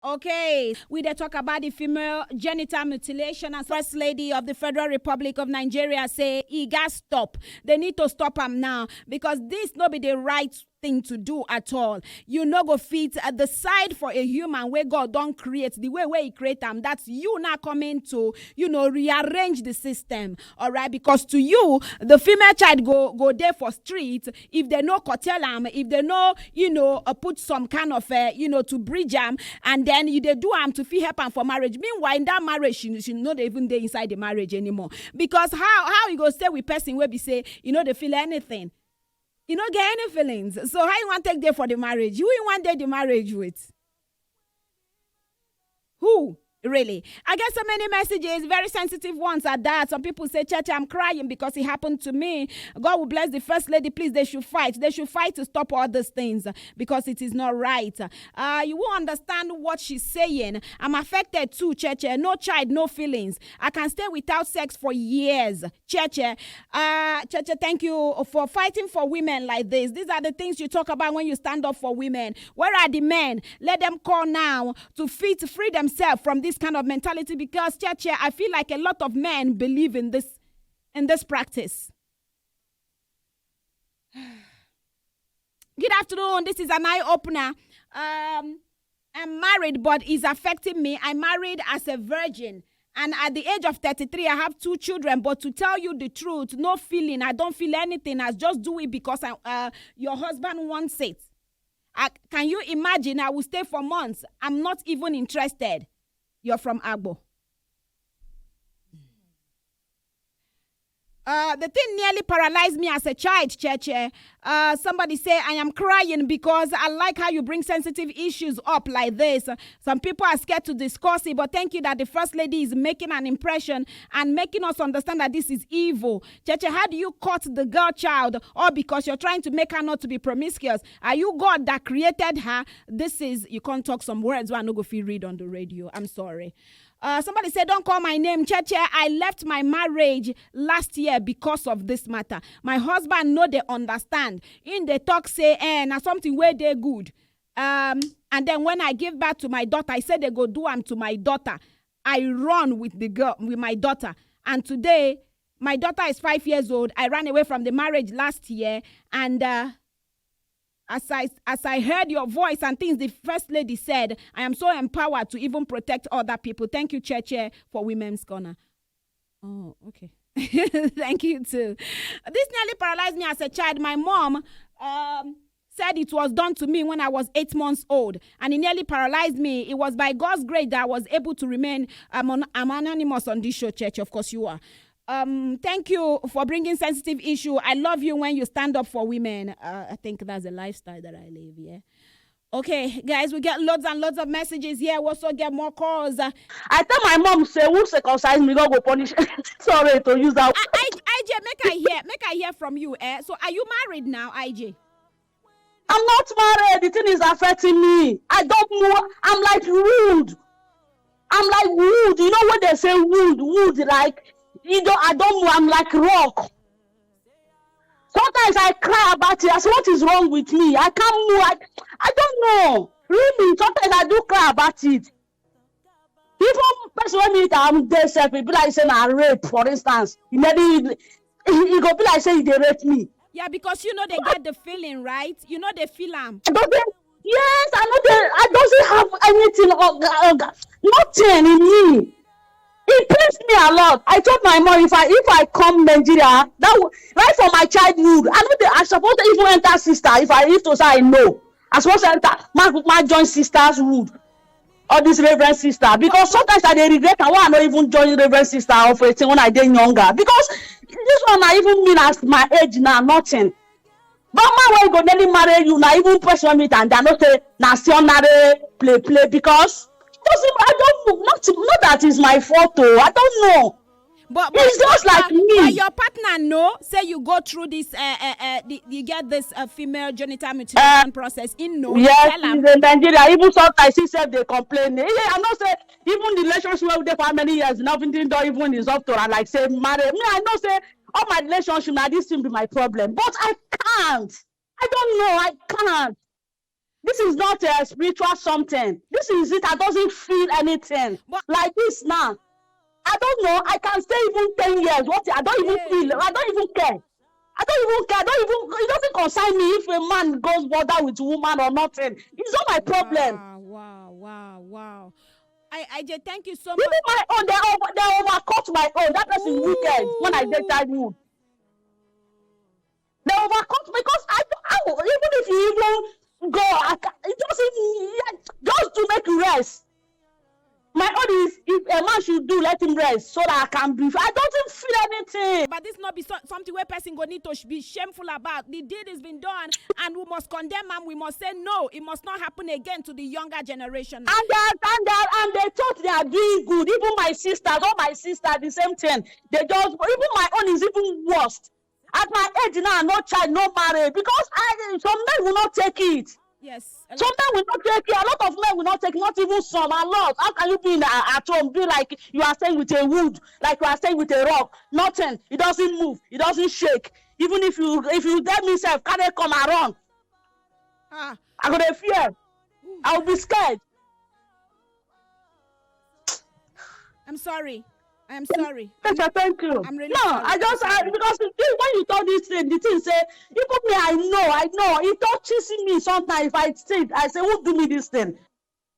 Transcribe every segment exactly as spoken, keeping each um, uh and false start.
Okay, we dey talk about the female genital mutilation, and First Lady of the Federal Republic of Nigeria say e gats stop. They need to stop am now, because this no be the right thing to do at all. You no go fit, uh, decide for a human wey God don create the way wey He create am. That's you now coming to, you know, rearrange the system. All right, because to you, the female child go go there for street if they no curtail am, if they no, you know, uh, put some kind of, uh, you know, to bridge am, and then you dey do am to fit help am for marriage. Meanwhile, in that marriage, she, she no dey even dey inside the marriage anymore. Because how how you go stay with person wey be say you no dey feel anything? You no get any feelings. So how you wan take dey for the marriage? Who you wan dey the marriage with? Who? Really? I get so many messages, very sensitive ones at that. Some people say, "Church, I'm crying because it happened to me." God will bless the First Lady. Please, they should fight. They should fight to stop all these things, uh, because it is not right. Uh, you won't understand what she's saying. I'm affected too, Church. Eh, no child, no feelings. I can stay without sex for years. Church. Eh, uh, Church, eh, thank you for fighting for women like this. These are the things you talk about when you stand up for women. Where are the men? Let them call now to fit, free themselves from this kind of mentality, because, Church, eh, I feel like a lot of men believe in this, in this practice. Good afternoon. This is an eye opener. Um, I'm married, but it's affecting me. I married as a virgin. And at the age of thirty-three, I have two children. But to tell you the truth, no feeling. I don't feel anything. I just do it because I, uh, your husband wants it. I, can you imagine? I will stay for months. I'm not even interested. You're from Agbo. Uh, the thing nearly paralyzed me as a child, Church. Eh. Uh, somebody say, "I am crying because I like how you bring sensitive issues up like this." Some people are scared to discuss it, but thank you that the First Lady is making an impression and making us understand that this is evil. Church, eh, how do you cut the girl child, all because you're trying to make her not to be promiscuous? Are you God that created her? This is, you can't talk some words wey I no go fit read on the radio. I'm sorry. Uh, somebody said, "Don't call my name, Church. Eh, I left my marriage last year because of this matter. My husband no dey understand. Im dey talk say, eh, na something wey dey good. Um, and then when I give birth to my daughter, I said they go do am to my daughter. I run with the girl, with my daughter. And today, my daughter is five years old. I ran away from the marriage last year, and, uh, as I, as I heard your voice and things the First Lady said, I am so empowered to even protect other people. Thank you, Church, eh, for Women's Corner." Oh, okay. Thank you too. This nearly paralyzed me as a child. My mom, um, said it was done to me when I was eight months old, and it nearly paralyzed me. It was by God's grace that I was able to remain, um, on, I'm anonymous on this show, Church. Of course you are. Um, thank you for bringing sensitive issue. I love you when you stand up for women. Uh, I think that's a lifestyle that I live, yeah. Okay, guys, we get loads and loads of messages here. We also get more calls. Uh, I tell my mom, say, "Who circumcise me, God go punish." Sorry to use that. I, I, I J, make I hear, make I hear from you. Eh? So, are you married now, I J? I'm not married. The thing is affecting me. I don't move. I'm like wood. I'm like wood. You know what they say, wood, wood, like, you don't, I don't move. I'm like rock. Sometimes I cry about it. I say, "What is wrong with me? I can't move. I, I don't know." Really, sometimes I do cry about it. Even person wey meet am dey sef, e be like say na rape, for instance. E maybe e, e go be like say e dey rape me. Yeah, because you know they get the feeling, right? You know they feel am. I don't dey, yes, I know they, I doesn't have anything, oga, oga, nothing in me. It pains me a lot. I told my mom, if I, if I come Nigeria, that w-, right from my childhood, I know they, I supposed to even enter sister. If I, if to say I know, I supposed to enter, my, my join sister's wood. All this reverend sister, because sometimes I dey regret am why I no even join reverend sister of eighteen when I dey younger, because this one na even mean as my age na nothing. But man wey go nearly marry you na even person wey meet and I know say na still ordinary play play, because doesn't, I don't know, not, not that is my fault o, I don't know. But, but, it's just but, like but, me. But your partner know say you go through this. Uh, uh, uh, the, you get this, uh, female genital mutilation uh, process. In no, yes, tell him. In Nigeria, even sometimes he said they complain. Yeah, I know say even the relationship we dey for how many years, nothing don't even is up to her. Like say marry me, I know say all my relationship now this thing be my problem, but I can't. I don't know. I can't. This is not a spiritual something. This is it. I doesn't feel anything. But like this now, I don't know. I can stay even ten years. What I don't even feel. I don't even care. I don't even care. I don't even. It doesn't concern me if a man goes border with woman or nothing. It's not my problem. Wow, wow, wow, wow. I, I J, thank you so much. Even my own, they over, they overcut my own. That person wicked when I get childhood. They overcut because I, I even if you even go, I can, it doesn't, yeah, just to make you rest. My own is if a man should do, let him rest so that I can be. I don't even feel anything. But this not be so, something where person go need to sh- be shameful about. The deed has been done, and we must condemn him. We must say no. It must not happen again to the younger generation. And they are, and they are, and they thought they are doing good. Even my sisters, all my sisters, the same thing. They just, even my own is even worse. At my age now, no child, no marriage, because I, some men will not take it. Yes. Some men will not take it. A lot of men will not take, not even some, a lot. How can you be in a, at home, be like you are staying with a wood, like you are staying with a rock? Nothing. It doesn't move. It doesn't shake. Even if you, if you tell me self, can they come around? Ah, I go dey fear. I will be scared. I'm sorry. I am sorry. Yes, sir, thank you. I'm really No, sorry. I just I, because the thing, when you talk this thing, the thing say, even me, I know, I know. It touches me sometimes. If I think, I say, who do me this thing?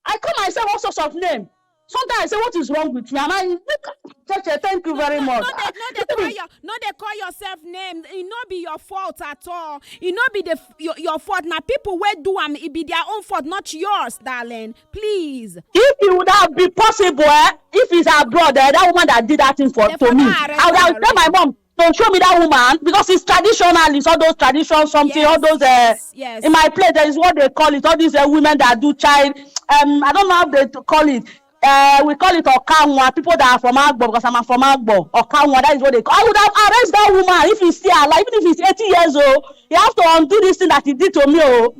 I call myself all sorts of name. Sometimes I say, what is wrong with me? Am I? Look, Cheche, thank you very no, much. No, they, no, they call your, no, they call yourself name. It not be your fault at all. It not be the f- your, your fault. Now people where do am, it be their own fault, not yours, darling. Please. If it would have been possible, eh, if it's abroad, eh, that woman that did that thing for They to for me, not arrest I would her have tell my mom to show me that woman because it's traditional, it's all those tradition something, all those uh, Yes. in my place there is what they call it, all these uh, women that do child, um, I don't know how they to call it. Uh, we call it Okanwa, people that are from Agbo, because I'm from Agbo. Okanwa, that is what they call. I would have arrested that woman if he's still alive, even if he's eighty years old. He has to undo this thing that he did to me. Oh.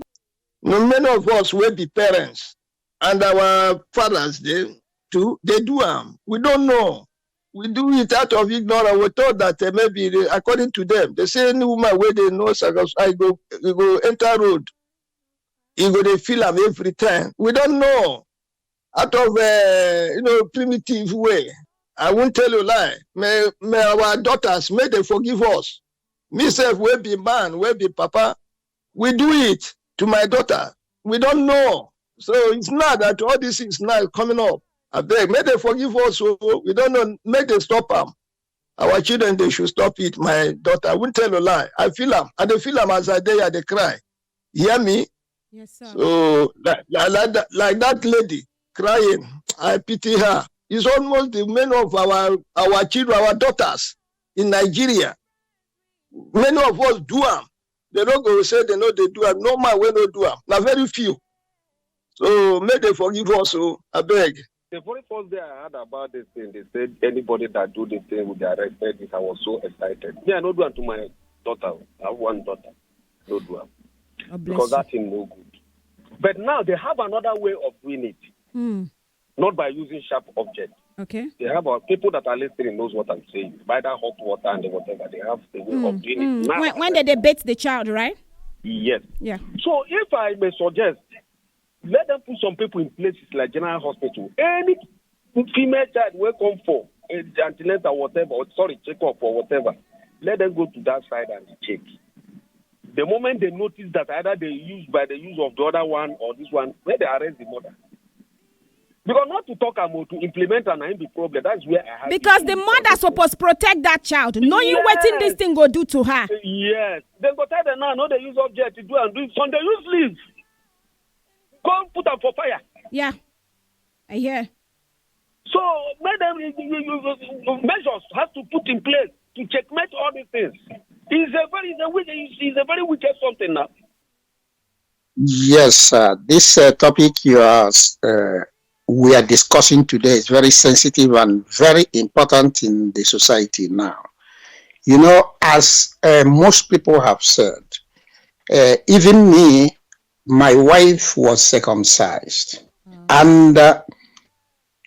No, many of us will be parents, and our fathers they do they do am. We don't know. We do it out of ignorance. We thought that uh, maybe they, according to them, they say any woman where they know circumcised, I go, you go enter road, you go they feel am every time. We don't know. Out of uh, you know primitive way, I won't tell you lie. May may our daughters may they forgive us. Myself will be man, will be papa. We do it to my daughter. We don't know. So it's not that all this is now coming up. I beg, may they forgive us. So we don't know. May they stop them. Our children, they should stop it. My daughter, I won't tell a lie. I feel them. And they feel them as I day, they cry. Hear me? Yes, sir. So like, like, like, that, like that lady crying, I pity her. It's almost the men of our our children, our daughters in Nigeria. Many of us do am. They don't go say they know they do am. No man will not do am. Now very few. So may they forgive us. So I beg. The very first day I heard about this thing, they said anybody that do this thing will be arrested. This I was so excited. Me, I no do am to my daughter. I have one daughter. No do am God because bless that thing no good. But now they have another way of doing it, you. Hmm. Not by using sharp object. Okay. They have uh, people that are listening knows what I'm saying. By that hot water and whatever, they have a way Hmm. of doing Hmm. it. Now, When, when they, they bathe the child, right? Yes. Yeah. So if I may suggest, let them put some people in places like General Hospital. Any female child will come for uh, antenatal, whatever, or sorry, check up or whatever. Let them go to that side and check. The moment they notice that either they use by the use of the other one or this one, where they arrest the mother. Because not to talk about to implement and I the problem. That's where I have Because issue the with mother some people. Supposed protect that child, knowing wetin this Yes. Thing go do to her. Yes. Then go tell them now, no, they use object to do and do it. Some they use leaf. Go and put them for fire. Yeah, I hear. So make them you, you, you, you, measures has to put in place to checkmate all these things. It's a very, it's a wicked, it's, it's a very wicked something now. Yes, sir. This uh, topic you are uh, we are discussing today is very sensitive and very important in the society now. You know, as uh, most people have said, uh, even me, my wife was circumcised, and uh,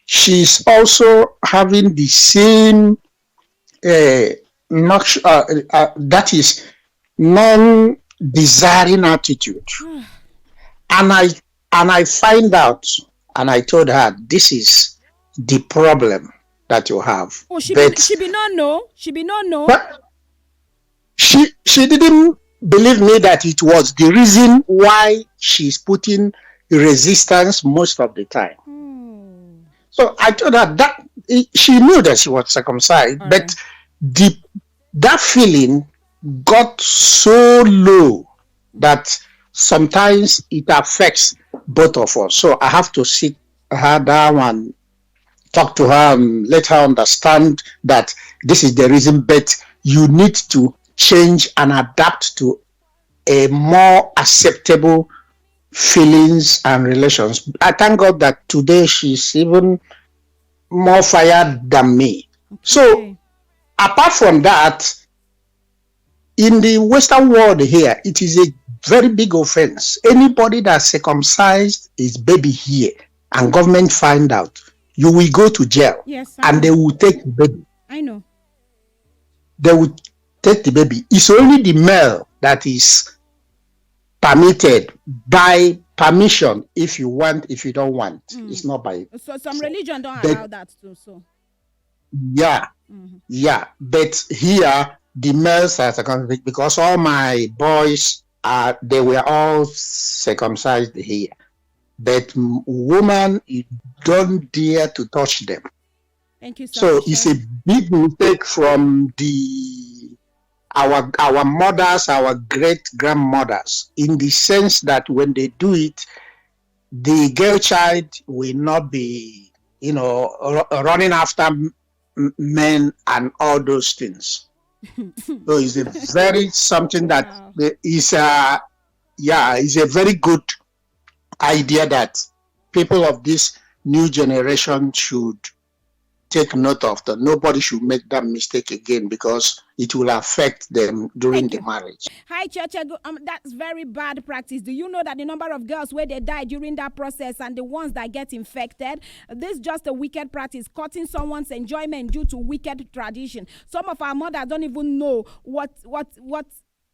she's also having the same uh, not, uh, uh, that is non-desiring attitude. And I and I find out, and I told her, "This is the problem that you have." Oh, she be, she be not know. She be not know. But she she didn't believe me that it was the reason why she's putting resistance most of the time. Hmm. So I told her that she knew that she was circumcised, right, but the that feeling got so low that sometimes it affects both of us. So I have to sit her down and talk to her and let her understand that this is the reason, but you need to change and adapt to a more acceptable feelings and relations. I thank God that today she's even more fired than me. Okay. So, apart from that, in the Western world here, it is a very big offense. Anybody that circumcised his baby here and government find out, you will go to jail. Yes, and they will take the baby. I know. They will take the baby. It's only the male that is permitted by permission. If you want, if you don't want, mm, it's not by. So some religion don't allow that too. So yeah, mm-hmm, yeah. But here, the males are circumcised because all my boys are, they were all circumcised here. But woman, you don't dare to touch them. Thank you so, so much, it's a big mistake from the our our mothers, our great grandmothers, in the sense that when they do it, the girl child will not be, you know, r- running after m- men and all those things. So it's a very something that, wow, is a, yeah, is a very good idea that people of this new generation should take note of, that nobody should make that mistake again because it will affect them during the marriage. Hi, Church. Um, that's very bad practice. Do you know that the number of girls where they die during that process and the ones that get infected? This is just a wicked practice, cutting someone's enjoyment due to wicked tradition. Some of our mothers don't even know what what what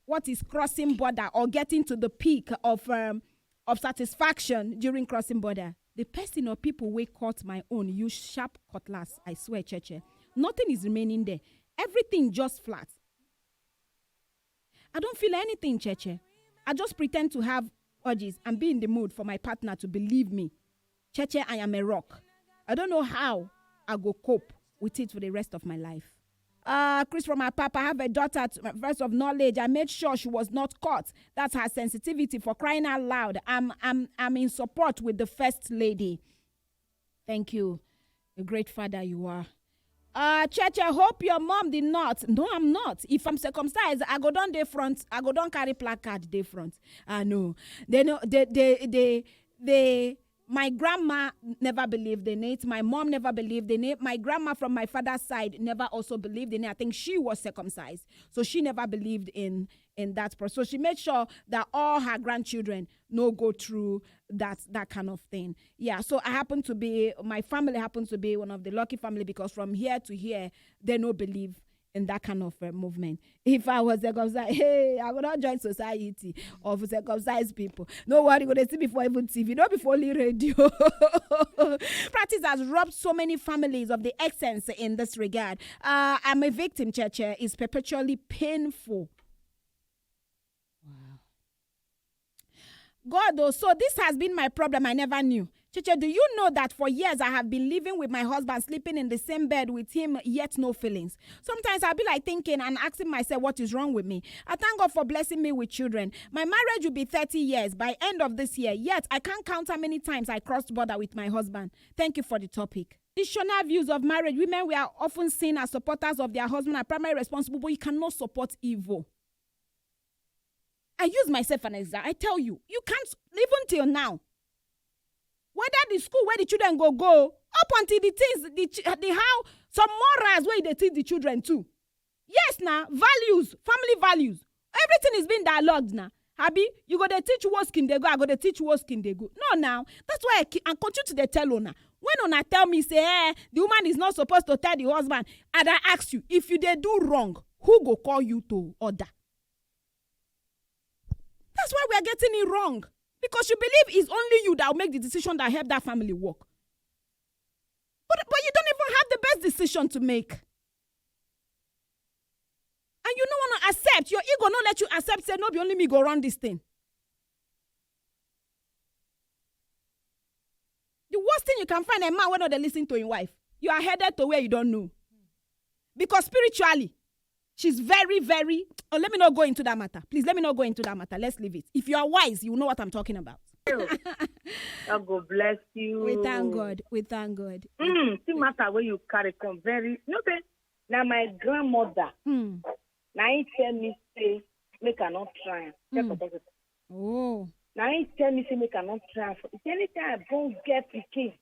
what is crossing border or getting to the peak of um, of satisfaction during crossing border. The person or people wey cut my own use sharp cutlass, I swear, Cheche. Nothing is remaining there. Everything just flat. I don't feel anything, Cheche. I just pretend to have urges and be in the mood for my partner to believe me. Cheche, I am a rock. I don't know how I go cope with it for the rest of my life. Uh, Chris from my papa, I have a daughter to my first of knowledge. I made sure she was not caught. That's her sensitivity for crying out loud. I'm I'm I'm in support with the first lady. Thank you. A great father you are. Uh, Church, I hope your mom did not. No, I'm not. If I'm circumcised, I go down the front. I go down carry placard the front. I know. They know. They they they they my grandma never believed in it. My mom never believed in it. My grandma from my father's side never also believed in it. I think she was circumcised, so she never believed in in that process. So she made sure that all her grandchildren no go through that that kind of thing. Yeah. So I happen to be my family happens to be one of the lucky family because from here to here they no believe in that kind of uh, movement. If I was circumcised, hey, I would not join society of circumcised people. No worry, go dey see before even T V, not before only radio. Practice has robbed so many families of the essence in this regard. Uh, I'm a victim, Cheche. It's perpetually painful. Wow. God, oh, so this has been my problem. I never knew. Cheche, do you know that for years I have been living with my husband, sleeping in the same bed with him, yet no feelings? Sometimes I'll be like thinking and asking myself what is wrong with me. I thank God for blessing me with children. My marriage will be thirty years by end of this year, yet I can't count how many times I crossed border with my husband. Thank you for the topic. Traditional views of marriage. Women we are often seen as supporters of their husband and primary responsible, but you cannot support evil. I use myself an example. I tell you, you can't, even till now. Whether the school where the children go go, up until the things, the, ch- the how some morals where they teach the children too. Yes, now values, family values, everything is being dialogued now. Abi, you go dey teach what skin they go, I go dey teach what skin they go. No, now that's why I, keep, I continue to dey tell una. When una tell me say, eh, the woman is not supposed to tell the husband, and I ask you, if you dey do wrong, who go call you to order? That's why we are getting it wrong. Because you believe it's only you that will make the decision that help that family work. But, but you don't even have the best decision to make. And you no want to accept. Your ego no let you accept, say, "No be only me go run this thing." The worst thing you can find, a man wey no dey listen to him wife. You are headed to where you don't know. Because spiritually, she's very, very. Oh, let me not go into that matter. Please, let me not go into that matter. Let's leave it. If you are wise, you know what I'm talking about. God go bless you. We thank God. We thank God. Mm, see matter where you carry come very. You know, say, now my grandmother, Hmm. now he tell me, say, make I not try. Check Mm. for doctor. Oh. Now he tell me, say, make I not try. For if anytime I don't get pikin,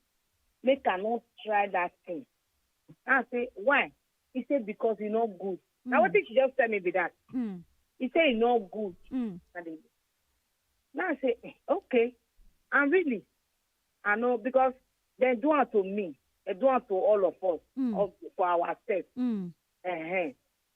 make I not try that thing. I say, why? He said, because it's not good. Now, what Mm. did she just tell me be that? Mm. He said, it's not good. Mm. And they- Now I say, "Eh, okay. And really, I know because they do it to me. They do it to all of us, Mm. all, for ourselves. Mm. Uh-huh.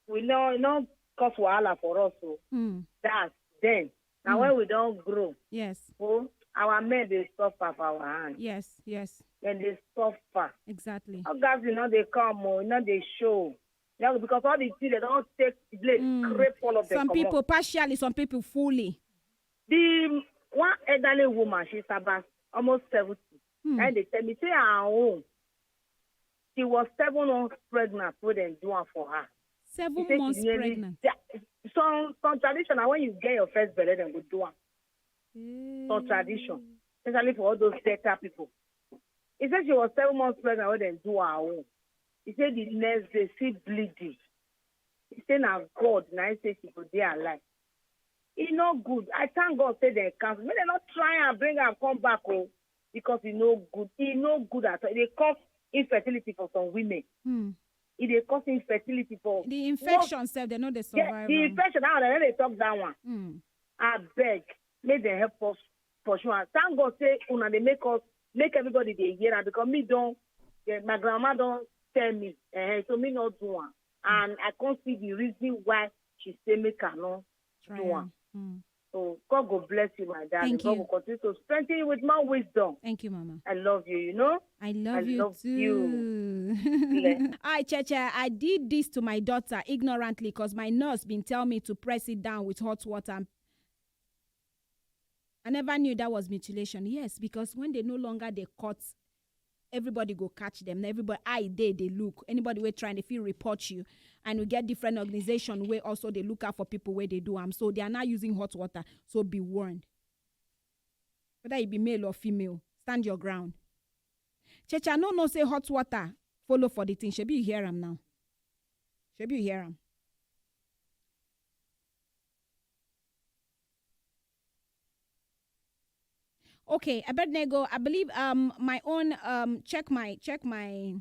We know, no cause wahala for us. So Mm. that's then. Now Mm. When we don't grow, Yes. oh, our men they suffer for our hand. Yes. Yes. Then they suffer. Exactly. Our guys, you know, they come, oh, you know, they show. You know, because all the things they don't take place, Mm. scrape all of them. Some Comot. People partially, some people fully. The one elderly woman, she's about almost seventy. Hmm. And they tell me, say her own. She was seven months pregnant when they do one for her. Seven She said she months nearly Pregnant. die. Some some tradition, na when you get your first belly, then go do one. Some tradition, especially for all those better people. He said she was seven months pregnant when they do her own. He said the next day, she bleeding. He said, "Now God, now he said she could be alive." It's not good. I thank God say they cancel. May they not try and bring her come back, oh, because it's no good. It's no good at all. They cause infertility for some women. Hmm. It they cause infertility for The infection self, they know they Yeah, survive. the am. Infection now they talk that one. Hmm. I beg, make them help us for sure. And thank God say una they make us make everybody they hear am because me don't. Yeah, my grandma don't tell me, eh, so me not do one. And I can't see the reason why she say make her no Try do one. am. Hmm. So God go bless you, my darling. Thank God you. will continue to strengthen you with more wisdom. Thank you, Mama. I love you, you know. I love I you love too. you. Bless. Hi, Cheche. I did this to my daughter ignorantly because my nurse been tell me to press it down with hot water. And I never knew that was mutilation. Yes, because when they no longer they cut, everybody go catch them. Everybody eye they they look. Anybody we trying to feel report you, and we get different organization where also they look out for people where they do am. So they are now using hot water. So be warned. Whether you be male or female, stand your ground. Cheche, no no say hot water follow for the thing. Shebi you hear am now. Shebi you hear am. Okay, Abednego, I believe um my own um check my check my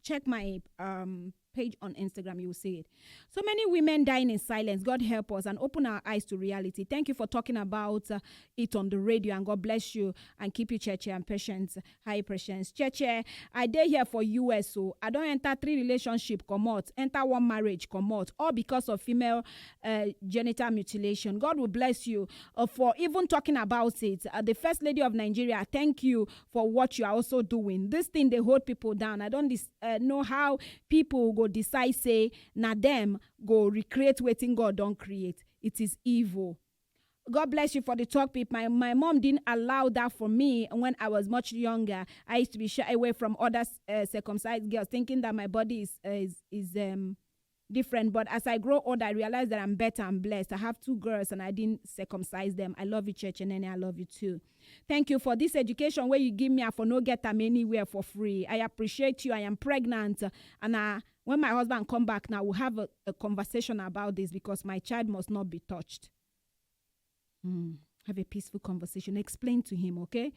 check my um page on Instagram, you will see it. So many women dying in silence. God help us and open our eyes to reality. Thank you for talking about uh, it on the radio, and God bless you and keep you, Cheche and Patience. Hi, Patience. Cheche, I dey here for U S, so I don't enter three relationship, comot, enter one marriage, comot, all because of female uh, genital mutilation. God will bless you uh, for even talking about it. Uh, the First Lady of Nigeria, thank you for what you are also doing. This thing they hold people down. I don't dis- uh, know how people go decide say na them go recreate wetin God don't create. It is evil. God bless you for the talk, people. My, my mom didn't allow that for me when I was much younger. I used to be shy away from other uh, circumcised girls, thinking that my body is uh, is, is um different. But as I grow old, I realize that I'm better and blessed. I have two girls and I didn't circumcise them. I love you, Church and I love you too. Thank you for this education where you give me. I for no get them anywhere for free. I appreciate you. I am pregnant, and I, when my husband come back now, we'll have a, a conversation about this because my child must not be touched. Mm, have a peaceful conversation. Explain to him, okay?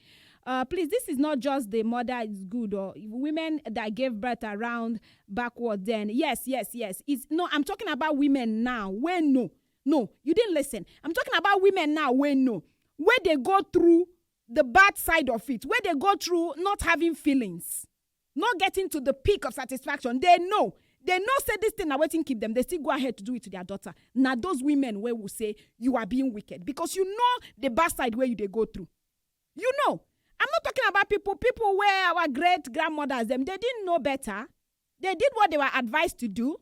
Uh, please, this is not just the mother is good or women that gave birth around backward then. Yes, yes, yes. It's no, I'm talking about women now. When no, no, you didn't listen. I'm talking about women now. When no, where they go through the bad side of it, where they go through not having feelings, not getting to the peak of satisfaction. They know. They know say this thing na wetin keep them. They still go ahead to do it to their daughter. Now those women where will say you are being wicked because you know the bad side where you they go through. You know, I'm not talking about people, people where our great grandmothers, them, they didn't know better. They did what they were advised to do.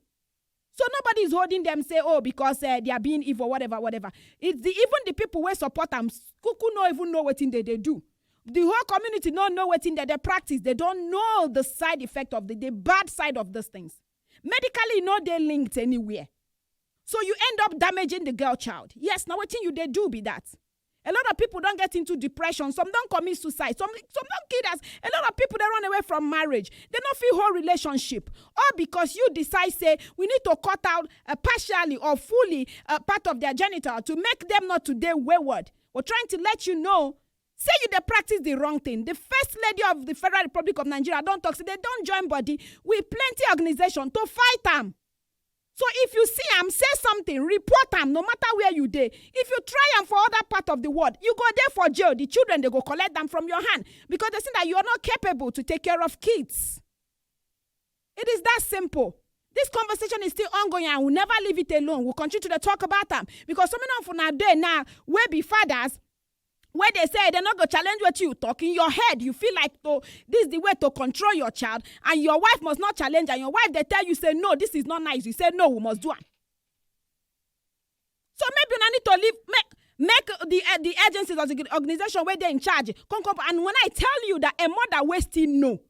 So nobody is holding them, say, "Oh, because uh, they are being evil," whatever, whatever. It's the, even the people where support them, kuku no even know what thing they, they do. The whole community no know what thing that they practice. They don't know the side effect of the, the bad side of these things. Medically, no, they linked anywhere. So you end up damaging the girl child. Yes, now what thing you they do be that? A lot of people don't get into depression. Some don't commit suicide. Some, some don't kill us. A lot of people, they run away from marriage. They don't feel whole relationship. All because you decide, say, we need to cut out uh, partially or fully uh, part of their genital to make them not to day wayward. We're trying to let you know, say you they practice the wrong thing. The first lady of the Federal Republic of Nigeria don't talk, say they don't join body. We plenty organization to fight them. So if you see am, say something, report am, no matter where you dey. If you try am for other part of the world, you go there for jail. The children, they go collect them from your hand because they say that you are not capable to take care of kids. It is that simple. This conversation is still ongoing and we'll never leave it alone. We'll continue to talk about them because some of them now there now will be fathers where they say they not go challenge what you talk in your head. You feel like, oh, this is the way to control your child, and your wife must not challenge, and your wife they tell you say, "No, this is not nice." You say, "No, we must do it." So maybe you need to leave, make make the uh, the agencies or the organization where they in charge come come. And when I tell you that a mother will still know,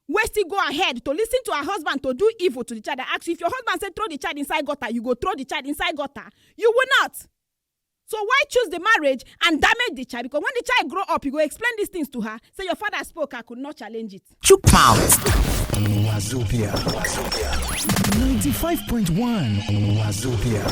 will still go ahead to listen to her husband to do evil to the child. I ask you, if your husband said throw the child inside gutter, you go throw the child inside gutter. You will not. So why choose the marriage and damage the child? Because when the child grow up, you go explain these things to her. Say your father spoke, I could not challenge it. Chook mouth. Wazobia. Ninety-five point one Wazobia.